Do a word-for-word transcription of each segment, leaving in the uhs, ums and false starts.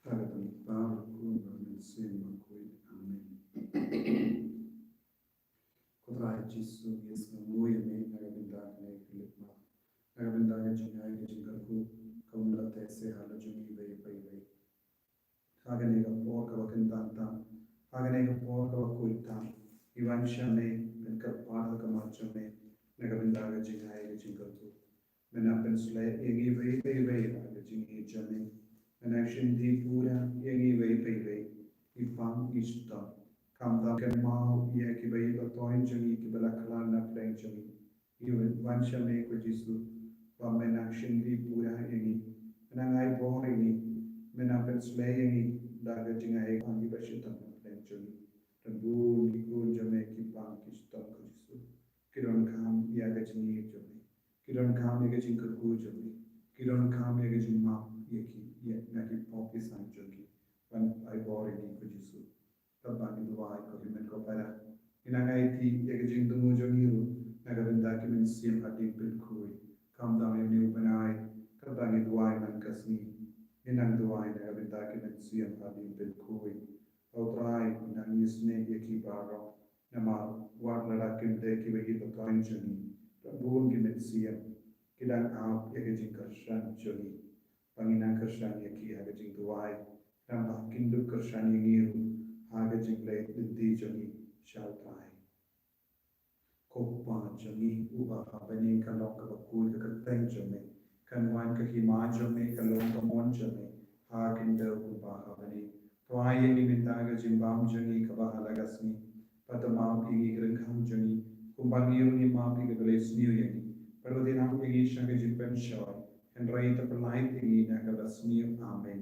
Tang ka bynta u Khun bad u Mynsiem Bakhuid. Amen. Ko Trai Jisu, ngi sngewbha ïa me na ka bynta kane ka leit map, na ka bynta ka jingai ka jingkyrkhu, ka mut la teh se ha la jong ngi iwei pa iwei. Ha kane ka por kaba kyntan tam, ha kane ka por kaba khuid tam, ngi wan sha me ban kyrpad ha ka mar jong me na ka bynta ka jingai ka jingkyrkhu. Men nang pynsleh ïa ngi iwei pa iwei ha ka jingïeit jong me. Men nang shim dih pura ïa ngi iwei pa iwei, i pang i shitom. Khamtam kynmaw ïa kiba ïeit ba toiñ jong ngi kiba la khlad na pdeng jong ngi. Ngi wan sha me ko Jisu, ba men nang shim dih pura ïa ngi. Men nang ai bor ïa ngi. Men nang pynsleh ïa ngi da ka jingai pang iba shitom na pdeng jong ngi. Don bun ki khun jong me ki pang ki shitom ko Jisu. Ki donkam ïa ka jingïeit jong me. Ki donkam ïa ka jingkyrkhu jong me. Ki donkam ïa ka jingmap ïa ki, ïa na ki pop ki saiñ jong ki. Wan ai bor ïa ngi ko Jisu. Katba ngi duwai ko hynmen ko para, ngi nang aiti ïa ka jingthmu jong ngi ruh na ka bynta ki mynsiem hadien pynkhuid. Khamtam ïa une u bnai, katba ngi duwai man ka sngi, ngi nang duwai na ka bynta ki mynsiem hadien pynkhuid. Ko Trai, nang isynei ïa ki baroh. Namar wat lada kim dei kiba ïeit ba toiñ jong ngi, don bun ki mynsiem ki dang ap ïa ka jingkyrshan jong ngi. Ba ngin nang kyrshan ïa ki ha ka jingduwai, khnang ba kin dup kyrshan ïa ngi ruh ha ka jingleit lynti jong ngi sha U Trai. Ko Pa jong ngi uba ha bneng, ka long kaba khuid ka kyrteng jong me. Kan wan ka hima jong me, ka long ka mon jong me ha khyndew kumba ha bneng. To ai ïa ngi mynta ka jingbam jong ngi kaba ha la ka sngi. Bad to map ïa ngi ki ryngkang jong ngi, kumba ngi ruh ngi map ïa kiba la isniew ïa ngi. Bad wat ïa ngi sha ka jingpynshoi, hynrei to pyllait ïa ngi na kaba sniew. Amen.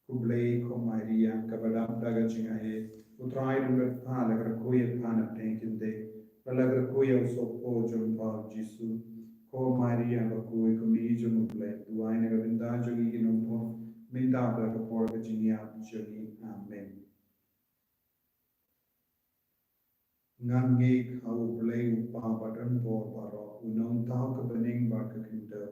Khublei ko Maria, kaba dap da ka jingaiei, U Trai u don bad pha, la kyrkhu ïa pha na pdeng ki khyndai, bad la kyrkhu ïa u sohpop jong pha u Jisu. Ko Maria bakhuid, ko Mei jong U Blei, duwai na ka bynta jong ngi ki nongpop, mynta bad ha ka por ka jingïap jong ngi. Amen. Ngan ngeit ha U Blei U Kpa ba don bor baroh, U Nongthaw ka bneng bad ka khyndew,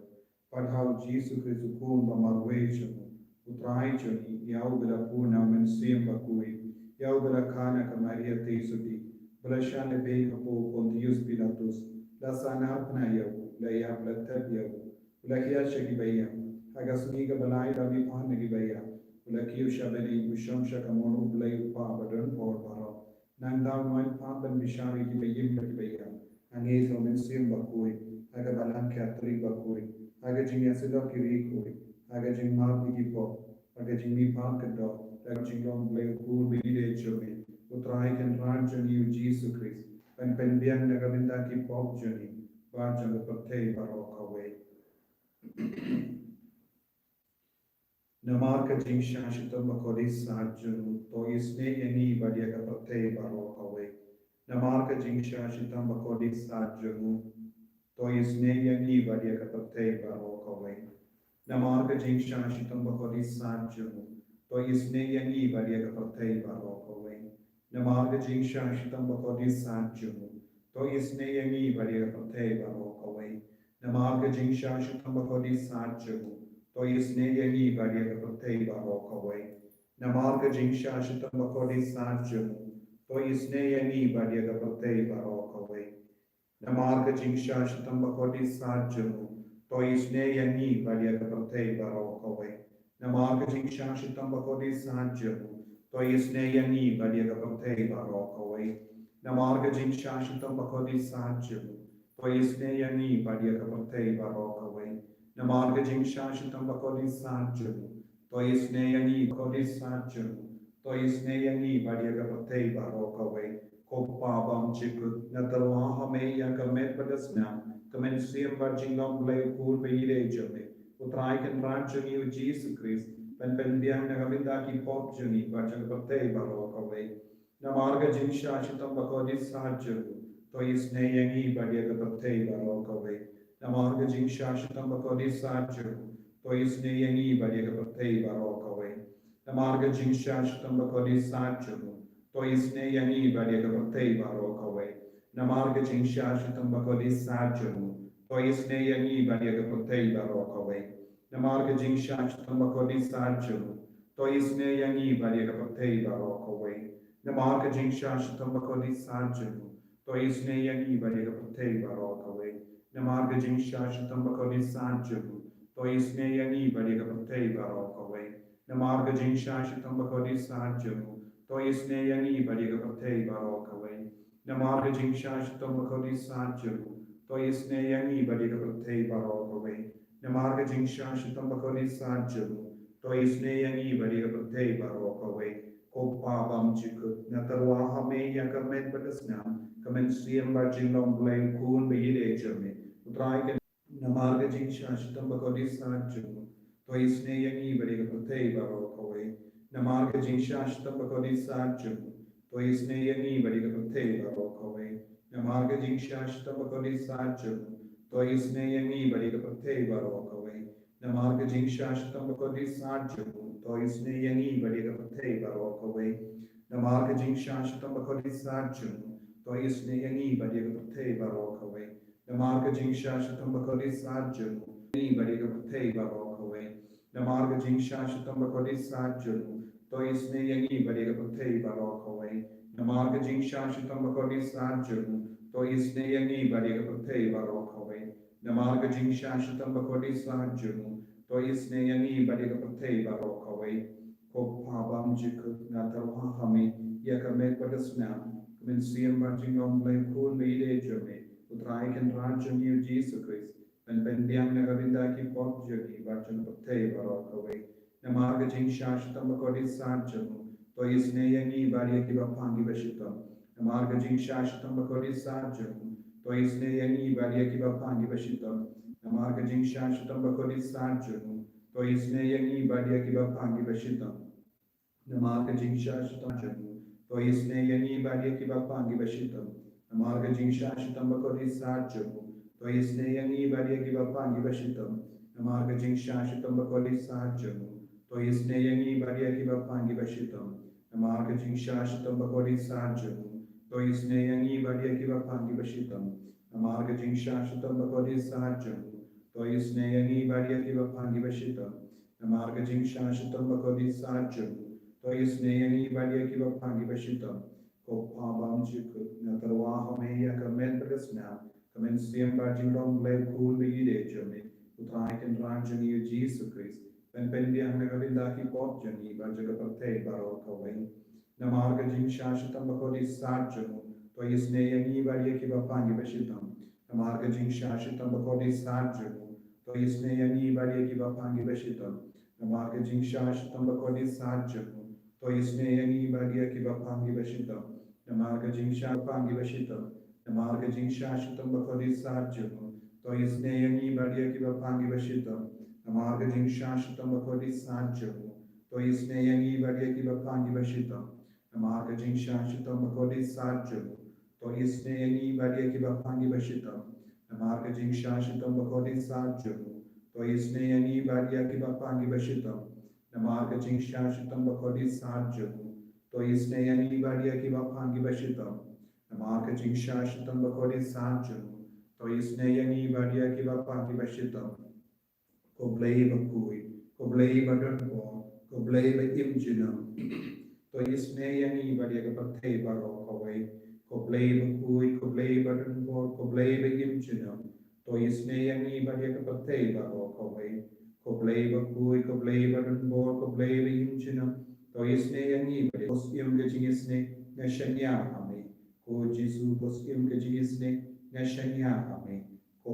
bad ha U Jisu Khrist U Khun ba marwei jong U, U Trai jong ngi, ïa uba la pun na U Mynsiem Bakhuid, ïa uba la kha na ka Maria Theisotti, ba la shah lehbeiñ hapoh u Pontius Pilatus, la sahnarphna ïa u, la ïap la thep ïa u, u la hiar sha kiba ïap, ha ka sngi kaba lai la mihpat na kiba ïap, u la kiew sha bneng, u shong sha ka mon U Blei U Kpa ba don bor baroh. Nangta un wan pat ban bishar ïa kiba im bad kiba ïap. Nga ngeit ha U Mynsiem Bakhuid, ha ka Balang Katholik bakhuid, ha ka jingïasyllok ki riewkhuid, ha ka jingmap ïa ki pop, ha ka jingmihpat ka doh, ha ka jinglong Blei U Khun ba ïeid jong me, U Trai Kynrad jong ngi U Jisu Khrist, ban pynbiang na ka bynta ki pop jong ngi bad jong ka pyrthei baroh kawei. Namar ka jingshah shitom bakordit sah jong u, to isynei ïa ngi bad ïa ka pyrthei baroh kawei. Namar ka jingshah shitom bakordit sah jong u, to isynei ïa ngi bad ïa ka pyrthei baroh kawei. Namar ka jingshah shitom bakordit sah jong u, to isynei ïa ngi bad ïa ka pyrthei baroh kawei. Namar ka jingshah shitom bakordit sah jong u, to isynei ïa ngi bad ïa ka pyrthei baroh kawei. Namar ka jingshah shitom bakordit sah jong u, to isynei ïa ngi bad ïa ka pyrthei baroh kawei. Namar ka jingshah shitom bakordit sah jong u, to isynei ïa ngi bad ïa ka pyrthei baroh kawei. Namar ka jingshah shitom bakordit sah jong u, to isynei ïa ngi bad ïa ka pyrthei baroh kawei. Namar ka jingshah shitom bakordit sah jong u, to isynei ïa ngi bad ïa ka pyrthei baroh kawei. Namar ka jingshah shitom bakordit sah jong u, to isynei ïa ngi bad ïa ka pyrthei baroh kawei. Namar ka jingshah shitom bakordit sah jong u, to isynei ïa ngi bakordit sah jong u, to isynei ïa ngi bad ïa ka pyrthei baroh kawei. Ko Pa bymjukut, nga tyrwa ha me ïa ka met bad ka snam, ka mynsiem bad jinglong Blei U Khun ba ïeid jong me, U Trai Kynrad jong ngi U Jisu Khrist, ban pynbiang na ka bynta ki pop jong ngi bad jong ka pyrthei baroh kawei. Namar ka jingshah shitom bakordit sah jong u, to isynei ïa ngi bad ïa ka pyrthei baroh kawei. Namar ka jingshah shitom bakordit sah jong u, to isynei ïa ngi bad ïa ka pyrthei baroh kawei. Namar ka jingshah shitom bakordit sah jong u, to isynei ïa ngi bad ïa ka pyrthei baroh kawei. Namar ka jingshah shitom bakordit sah jong u, to isynei ïa ngi bad ïa ka pyrthei baroh kawei. Namar ka jingshah shitom bakordit sah jong u, To isynei ïa ngi bad ïa ka pyrthei baroh kawei. Namar ka jingshah shitom bakordit sat jong u. To isynei ïa ngi bad ïa ka pyrthei baroh kawei. Namar ka jingshah shitom bakordit sat jong u. To isynei ïa ngi bad ïa ka pyrthei baroh kawei. Namar ka jingshah shitom bakordit sat jong u. To isynei ïa ngi bad ïa ka pyrthei baroh kawei. Namar ka jingshah shitom bakordit sat jong u. To isynei ïa ngi bad ïa ka pyrthei baroh kawei. Namar ka jingshah shitom bakordit sat jong u. To isynei ïa ngi bad ïa ka pyrthei baroh kawei. Ko Pa bymjukut, nga tyrwa ha me ïa ka met bad ka snam, ka mynsiem bad jinglong Blei u Khun ba ïeit jong me. U Trai ka Namar ka jingshah shitom bakordit sat jong u. To isynei ïa ngi bad ïa ka pyrthei baroh kawei. Namar ka jingshah shitom bakordit sat jong u. To isynei ïa ngi bad ïa ka pyrthei baroh kawei. Namar ka jingshah shitom bakordit sat jong u. To isynei ïa ngi bad ïa ka pyrthei baroh kawei. Namar ka jingshah shitom bakordit sat jong u. To isynei ïa ngi bad ïa ka pyrthei baroh kawei. Namar ka jingshah shitom bakordit sat jong u. To isynei ïa ngi bad ïa ka pyrthei baroh kawei. Namar ka jingshah shitom bakordit sat jong u. Ngi bad ïa ka pyrthei baroh kawei. Namar ka jingshah shitom bakordit sat jong u. To isynei ïa ngi bad ïa ka pyrthei baroh kawei. Namar ka jingshah shitom bakordit sat jong u. To isynei ïa ngi bad ïa ka pyrthei baroh kawei. Namar ka jingshah shitom bakordit sat jong u. To isynei ïa ngi bad ïa ka pyrthei baroh kawei. Ko Pa bymjukut, nga tyrwa ha me ïa ka met bad ka snam, ka mynsiem bad jinglong Blei u Khun ba ïeit jong me. U Trai Kynrad jong ngi u Jisu Khrist. Ban pynbiang na ka bynta ki pop jong ngi bad jong ka pyrthei baroh kawei. Namar ka jingshah shitom bakordit sat jong u. To isynei ïa ngi bad ïa kiba pang kiba shitom. Namar ka jingshah shitom bakordit sat jong u. To isynei ïa ngi bad ïa kiba pang kiba shitom. Namar ka jingshah shitom bakordit sat jong u. To isynei ïa ngi bad ïa kiba pang kiba shitom. Namar ka jingshah shitom jong u. To isynei ïa ngi bad ïa kiba pang kiba shitom. Namar ka jingshah shitom bakordit sat jong u. To isynei ïa ngi bad ïa kiba pang kiba shitom. Namar ka jingshah shitom bakordit sat jong u. To isynei ïa ngi bad ïa kiba pang kiba shitom. Namar ka jingshah shitom bakordit sat jong u. To isynei ïa ngi bad ïa kiba pang kiba shitom. Namar ka jingshah shitom bakordit sat jong u. To isynei ïa ngi bad ïa kiba pang kiba shitom. Namar ka jingshah shitom bakordit sat jong u. To isynei ïa ngi bad ïa kiba pang kiba shitom. Ko Pa bymjukut, nga tyrwa ha me ïa ka met bad ka snam, ka mynsiem bad jinglong Blei u Khun ba ïeit jong me. U Trai Kynrad jong ngi u Jisu Khrist. Ban pynbiang na ka bynta ki pop jong ngi bad jong ka pyrthei baroh kawei. Namar ka jingshah shitom bakordit sat jong u. To isynei ïa ngi bad ïa kiba pang kiba shitom. Namar ka jingshah shitom bakordit sat jong u. To isynei ïa ngi bad ïa kiba pang kiba shitom. Namar ka jingshah shitom bakordit sat jong u. To isynei ïa ngi bad ïa kiba pang kiba shitom. Namar ka jingshah pang kiba shitom. Namar ka jingshah shitom bakordit sat jong u. To isynei ïa ngi bad ïa kiba pang kiba shitom. Namar ka jingshah shitom bakordit sat jong u. To isynei ïa ngi bad ïa kiba pang kiba shitom. Namar ka jingshah shitom bakordit sat jong u. To isynei ïa ngi bad ïa kiba pang kiba shitom. Namar ka jingshah shitom bakordit sat jong u. To isynei ïa ngi bad ïa kiba pang kiba shitom. Namar ka jingshah shitom bakordit sat jong u. To isynei ïa ngi bad ïa kiba pang kiba shitom. Namar ka jingshah shitom bakordit sat jong u. To isynei ïa ngi bad ïa kiba pang kiba shitom. Ko Blei bakhuid, ko Blei badonbor, ko Blei ba im junom. To isynei ïa ngi bad ïa ka pyrthei baroh kawei. Ko Blei bakhuid, ko Blei badonbor, ko Blei ba im junom. To isynei ïa ngi bad ïa ka pyrthei baroh kawei. Ko Blei bakhuid, ko Blei badonbor, ko Blei ba im junom. To isynei ïa ngi bad ïa ka pyrthei. Ko Syiem ka jingisynei, nga shaniah ha me. Ko Jisu, ko Syiem ka jingisynei, nga shaniah ha me. Ko,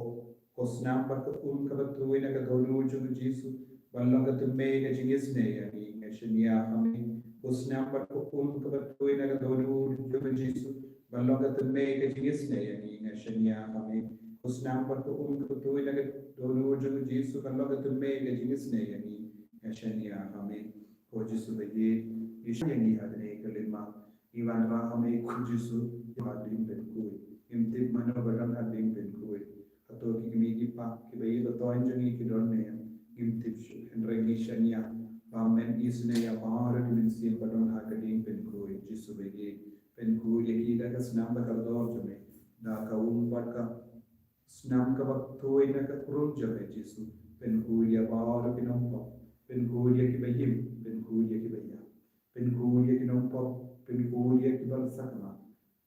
ko snam bad ka um kaba thymmai na ka dohnud jong u Jisu, ban long ka thymmai ka jingisynei ïa ngi, nga shaniah ha me. Ko snam bad ka um kaba thymmai na ka dohnud jong u Jisu, ban long ka thymmai ka jingisynei ïa ngi, nga shaniah ha me. Ko snam bad ka um kaba thymmai na ka dohnud jong u Jisu, ban long ka thymmai ka jingisynei ïa ngi, nga shaniah ha me. Ko Jisu ba ïeit, ïa ngi ha kane ka lynti. Ngi wanrah ha me ko Jisu, ïa hadien pynkhuid. Ngim tip mano ba don hadien pynkhuid. Hato ki kmie ki kpa kiba ïeit ba toiñ jong ngi ki don ne em? Ngim tip shuh. Hynrei ngi shaniah ba men isynei ïa baroh ki mynsiem ba don ha ka dien pynkhuid. Jisu ba ïeit, pynkhuid ïa ki da ka snam da ka kordor jong me, da ka um bad ka snam kaba thymmai na ka krus jong me Jisu. Pynkhuid ïa baroh ki nongpop. Pynkhuid ïa kiba im, pynkhuid ïa kiba ïap. Pynkhuid ïa ki nongpop, pynkhuid ïa kiba sakma.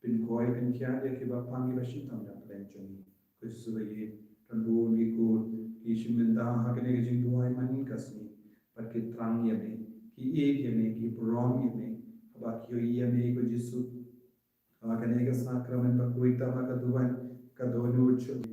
Pynkhuid, pynkhiah ïa kiba pang kiba shitom na pdeng jong ngi. Ko Jisu ba ïeit, don bun ki khun ki shim bynta ha kane ka jingduwai man ka sngi. Bad ki thrang ïa me, ki ïeit ïa me, ki burom ïa me. Haba ki ïohi ïa me ko Jisu, ha kane ka sakramen bakhuid, ha ka duwan, ka dohnud shuh.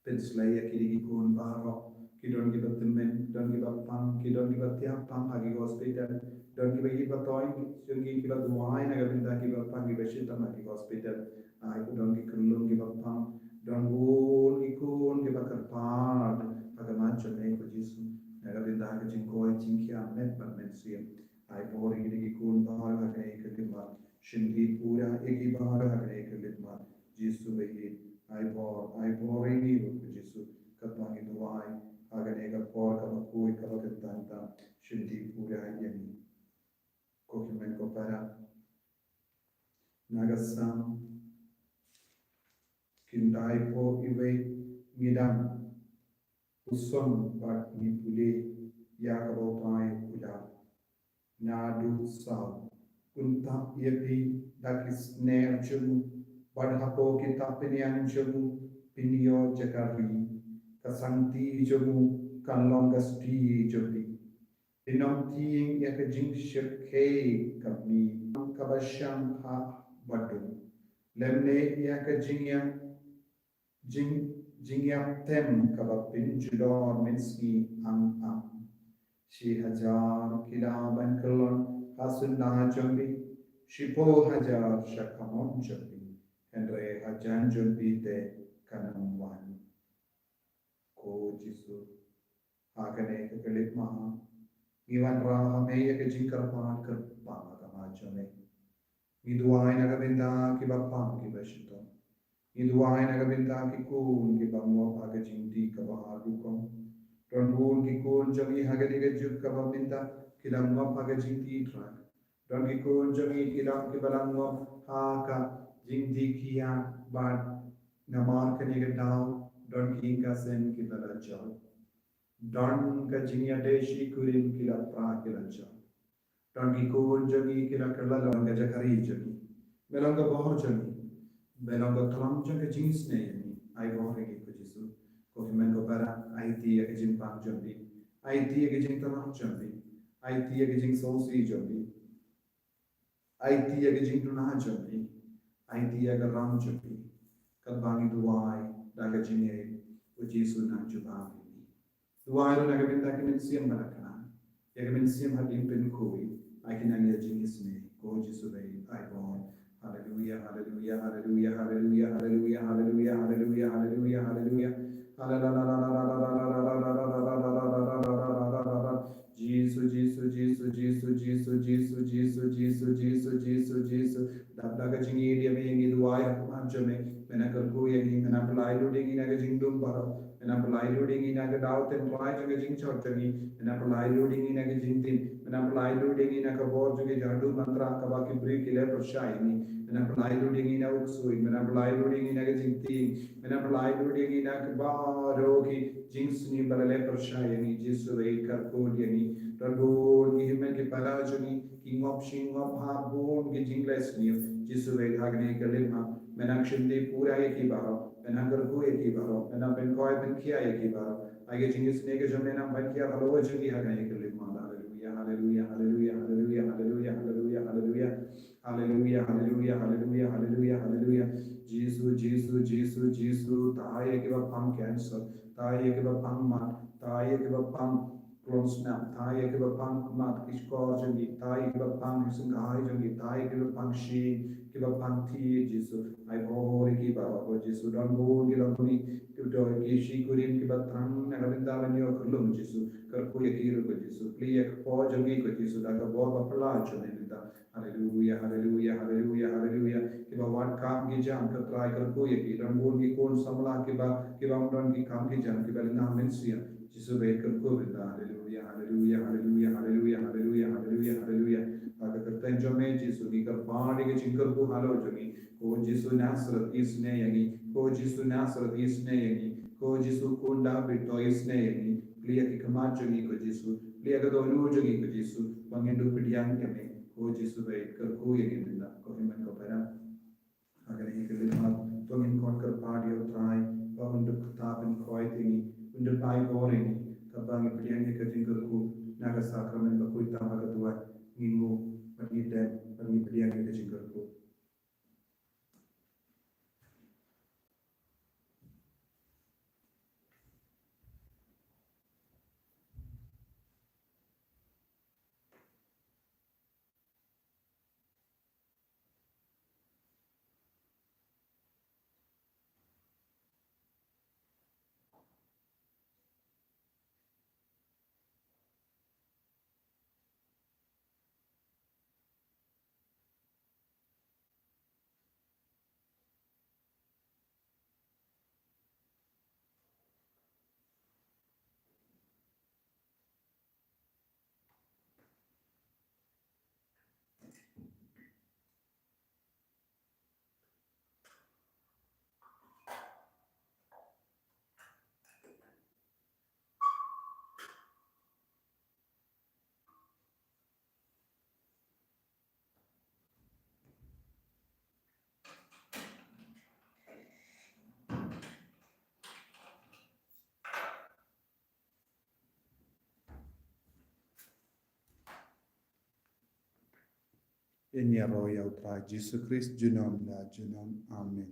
Pynslei ïa kine ki khun baroh, ki don kiba tymmen, don kiba pang, ki don kiba thiah pang ha ki hospital, don kiba ïeit ba thoh jong ki kiba duwai na ka bynta kiba pang kiba shitom ha ki hospital. Ai ko don ki khyllung kiba pang, don bun ki khun kiba kyrpad ha khmat jong me ko Jisu na ka bynta ka jingkoit jingkhiah met bad mynsiem. Ai bor ïa kine ki khun baroh ha kane ka khmat. Shim pura ïa ki baroh ha kane ka khmat. Jisu ba ïeit, ai bor, ai bor ïa ngi ruh ko Jisu, katba ngi duwai ha kane ka por kaba khuid kaba kyntang tam. Shim pura ïa ngi. Ko hynmen ko para, na ka Salm khyndai phew wei, ngi dang u song bad ngi pule ïa kaba U Trai u la. Naduh saw un tap ïa phi da ki sner jong u, bad hapoh ki tap pynïang jong u phin ïoh jaka ri. Ka sangti jong u kan long ka sti jong phi. Phin ym tieng ïa ka jingshyrkhei ka miet kaba shang ha baduk, lymne ïa ka jingïap jing, jingïap tem kaba pynjulor mynsngi ang ang. Shi hajar ki lah ban kyllon ha sla jong phi, shiphew hajar sha kamon jong phi, hynrei hajan jong phi te kan ym wan. Ko Jisu, ha kane ka khyllipmat, ngi wanrah ha me ïa ka jingkyrpad kyrpang ha khmat jong me. Ngi duwai na ka bynta kiba pang kiba shitom. Ngi duwai na ka bynta ki khun kiba ngop ha ka jingdih kaba ar rukom. Don bun ki khun jong ngi ha kane ka juk kaba mynta ki la ngop ha ka jingdih trai. Don ki khun jong ngi ki la, kiba la ngop ha ka jingdih kiad bad namar kane ka daw don ki ïing ka sem kiba la jot. Don ka jingïadei shi kurim ki la pra ki la jot. Don ki khun jong ngi ki la kylla, long ka jaka ri jong ngi. Me long ka bor jong ngi. Me long ka tlang jong ka jingisynei jong ngi. Ai bor ïa ngi ko Jisu. Ko hynmen ko para, aiti ïa ka jingpang jong phi. Aiti ïa ka jingthrang jong phi. Aiti ïa ka jingsngewsih jong phi. Aiti ïa ka jingduna jong phi. Aiti ïa ka ram jong phi. Katba ngi duwai da ka jingïeit, ko Jisu nang jubab ïa ngi. Duwai ruh na ka bynta ki mynsiem ba la khlaiñ. Ïa ki mynsiem ha ki jingpynkhuid. Ai ki nang ïa jingisynei. Ko Jisu ba ïeit, ai bor. Haleluya, haleluya, haleluya, haleluya, haleluya, haleluya, haleluya, haleluya, haleluya. Jisu, Jisu, Jisu, Jisu, Jisu, Jisu, Jisu, Jisu, Jisu, Jisu, Jisu. Dap da ka jingïeit ïa me ngi duwai ha khmat jong me. Me nang kyrkhu ïa ngi, me nang pynlait lut ïa ngi na ka jingdum baroh. Me nang pynlait lut ïa ngi na ka daw tynrai jong ka jingshong jong ngi. Me nang pynlait lut ïa ngi na ka jingtim. Me nang pynlait lut ïa ngi na ka bor jong ka jadu mantra kaba ki briew ki leh pyrshah ïa ngi. Me nang pynlait lut ïa ngi na u ksuid. Me nang pynlait lut ïa ngi na ka jingtieng. Me nang pynlait lut ïa ngi na ka baroh ki jingsniew ba la leh pyrshah ïa ngi. Jisu ba ïeit, kyrkhu ïa ngi. Don bun ki hynmen ki para jong ngi ki ngop shi ngop ha bun ki jingleh sniew. Jisu ba ïeit, ha kane ka khyllipmat me nang shim pura ïa ki baroh. Me nang kyrkhu ïa ki baroh. Me nang pynkhuid pynkhiah ïa ki baroh. Ai ka jingisynei ka jong me nang ban khia halor jong ngi ha kane ka khyllipmat. Haleluya, haleluya, haleluya, haleluya, haleluya, haleluya, haleluya. Haleluya, haleluya, haleluya, haleluya, haleluya. Jisu, Jisu, Jisu, Jisu, tai ïa kiba pang cancer, tai ïa kiba pang mat, tai ïa kiba pang klong snap, tai ïa kiba pang mat ki shkor jong ki, tai ïa kiba pang ki syngai jong ki, tai ïa kiba pang shi, kiba pang ti, Jisu. Ai bor ïa ki baroh, Jisu, don bun ki long kmie, ki don ki shi kurim kiba thrang na ka bynta ban ïoh kyrlong, Jisu. Kyrkhu ïa ki ruh ko Jisu, plie ïa ka por jong ki ko Jisu, da ka bor ba phylla jong me mynta. Haleluya, haleluya, haleluya, haleluya. Kiba wad kam ki jam, ko Trai, kyrkhu ïa ki. Don bun ki khun samla kiba, kiba ym don ki kam ki jam, kiba lyngkhuh mynsiem. Jisu ba ïeit, kyrkhu ïa ki. Haleluya, haleluya, haleluya, haleluya, haleluya, haleluya, haleluya. Ha ka kyrteng jong me Jisu ngi kyrpad ïa ka jingkyrkhu halor jong ngi. Ko Jisu Nasareth, isynei ïa ngi. Ko Jisu Nasareth, isynei ïa ngi. Ko Jisu khun Dabid, to isynei ïa ngi. Plie ïa ki khmat jong ngi ko Jisu. Ïa ka dohnud jong ngi ko Jisu, ba ngin duh pdiang ïa me, ko Jisu ba kyrkhu ïa ngi mynta, ko hynmen ko para. Ha kane ka khyllipmat, to ngin khot kyrpad ïa U Trai, ba un dup kata pynkhoi ïa ngi, un dup ai bor ïa ngi, kaba ngin pdiang ïa ka jingkyrkhu, na ka sakramen ba khuid tam ha ka duwan, ngin nguh, bad ngin dem, bad ngin pdiang ïa ka jingkyrkhu. Ngin ïaroh ïa U Trai Jisu Khrist junom la junom. Amen.